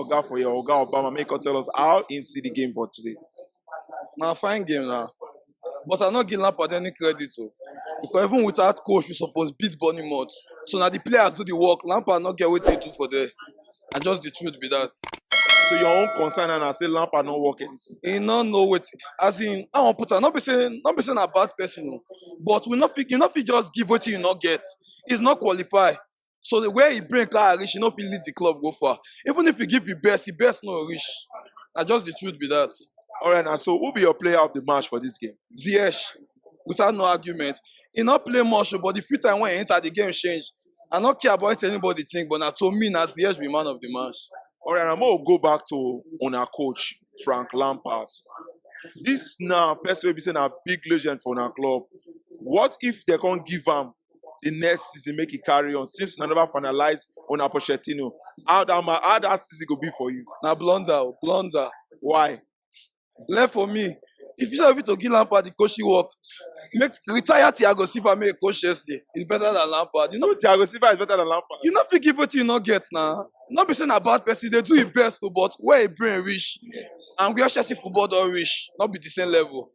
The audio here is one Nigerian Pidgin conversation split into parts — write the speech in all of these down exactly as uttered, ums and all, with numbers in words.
Oga for your Oga Obama, make you tell us how he see the game for today. Na fine game now. But I no give Lampard any credit o. Because even without coach, we suppose beat Bournemouth. So na the players do the work. Lampard no get wetin he do for there. Na just the truth be that. So your own concern and I say Lampard no work anything. He no know wetin. As in, I wan put am. No be say, no be say na bad person o. But we no fit, you no fit just give wetin you no get. He's not qualified. So the way he bring car reach, he no fit lead the club go far. Even if you give your best, the best no reach. Na just the truth be that. All right, now, so who be your player of the match for this game? Ziyech, without no argument. He no play much, but the few time when he enter, the game change. I no care about wetin anybody think, but na to me, na Ziyech be man of the match. All right, I'm gonna go back to una coach, Frank Lampard. This now, person wey be say na big legend for una club. What if they can't give am the next season, make it carry on since una never finalize una Pochettino? How that ma- how that season go be for you? Na blunder, o, blunder. Why? Left for me. If you say fit to give Lampard the coaching work, make retire Thiago Silva make coach Chelsea. It's better than Lampard. You know, So Thiago Silva is better than Lampard. You no fit give wetin you no get na. No be say na bad person, dey do him best o, but where him brain reach and where Chelsea football don reach, no be the same level.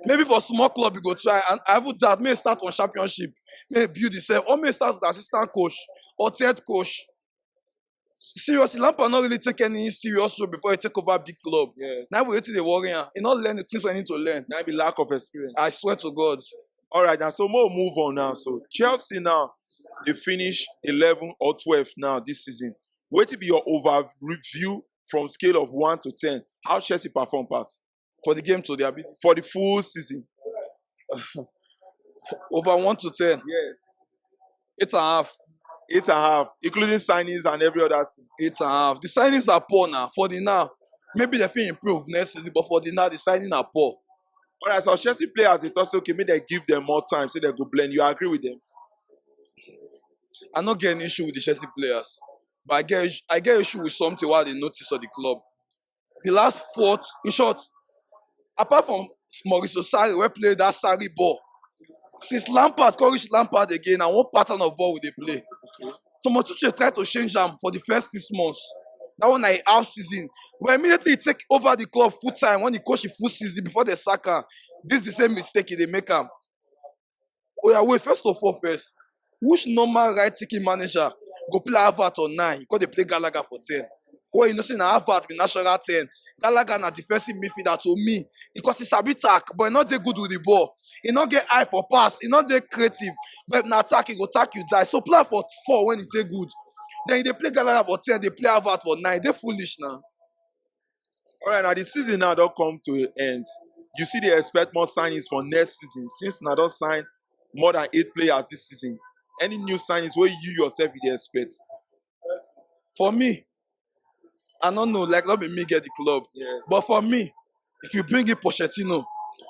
Maybe for small club you go try, and I even doubt, may start on championship, may build himself, or may start with assistant coach or third coach. Seriously, Lampard no really take any serious role before he take over big club. Yes. Now we wetin dey worry am. He no learn the things wey he need to learn. That be lack of experience. I swear to God. All right, now so more move on now. So Chelsea now they finish eleven or twelve now this season. What will be your overview from scale of one to ten? How Chelsea perform pass For the game today, abi for the full season? Over one to ten, Yes. eight and a half. Eight and a half, including signings and every other thing. Eight and a half. The signings are poor now. For the now, maybe they fit improve next season, but for the now, the signing are poor. All right, so Chelsea players they talk say okay, make they give them more time, say they go blend. You agree with them? I no get an issue with the Chelsea players, but I get I get issue with something wey I dey notice for the club. The last four, in short, apart from Maurizio Sarri wey play that Sarri ball, since Lampard come reach Lampard again, na one pattern of ball we dey play. Thomas Tuchel try to change am for the first six months. That one na a half season. But immediately he take over the club full time when he coach the full season before they sack am. This the same mistake he dey make am. Oh yeah, wait, first of all, first, which normal right-thinking manager go play Havertz on nine, go dey play Gallagher for ten? Well, you know say na Havertz be natural ten. Gallagher na defensive midfielder to me because he sabi tack, but he no dey good with the ball. He no get eye for pass. He no dey creative. But if na attack, he go tack you die. So play for four when he dey good. Then he dey play Gallagher for ten, dey play Havertz for nine. Dey foolish now. All right, now the season now don't come to an end. You see, they expect more signings for next season since now don't sign more than eight players this season. Any new signings where you yourself you dey expect? For me, I no know, like, no be me get the club. Yes. But for me, if you bring in Pochettino,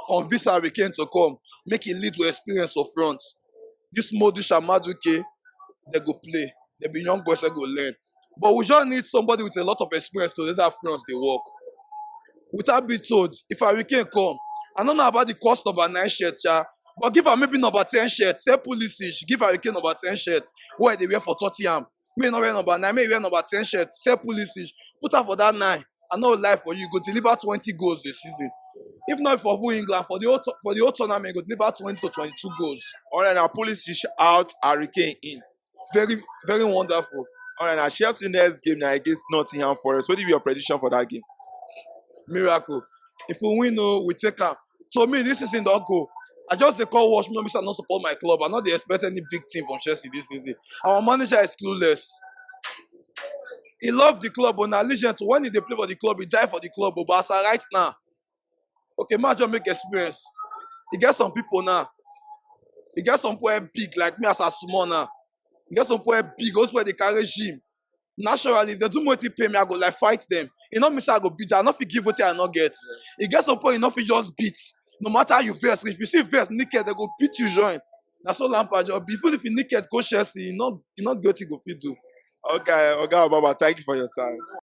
convince Harry Kane to come, make him lead with experience for front. This Modric and Madueke, they go play. They be young boys that go learn. But we just need somebody with a lot of experience to let that front they work. Without being told, if Harry Kane come, I don't know about the cost number nine shirt, sha, but give her maybe number ten shirt, sell Pulisic, give Harry Kane number ten shirt, where they wear for Tottenham. May not wear number nine, may wear number ten shirt, sell Pulisic, put her for that nine. I no lie for you, go deliver twenty goals this season. If not for who England, for the whole to- for the whole tournament, go deliver twenty to twenty-two goals. All right, now Pulisic out, Harry Kane in. Very, very wonderful. All right, now Chelsea next game now against Nottingham Forest. What is your prediction for that game? Miracle. If we win, no, we take am. So me, this season don't go. I just dey call watch me, no be say I no support my club. I no dey expect any big thing from Chelsea this season. Our manager is clueless. He love the club, but na legend. When he dey play for the club, he die for the club. But as I right now, okay, man, just make experience. He get some people now. He get some people wey big like me as a small now. He get some people wey big, those wey dey carry gym. Naturally, if they do wetin pay me, I go like fight them. E no mean say I go beat them. I no fit give wetin I no get. E get some point you no fit just beat. No matter how you vex, if you see vex naked, they go beat you join. Na so Lampard just be. Even if you naked go Chelsea, you no you no get wetin you go fit do. Okay, okay, Baba, thank you for your time.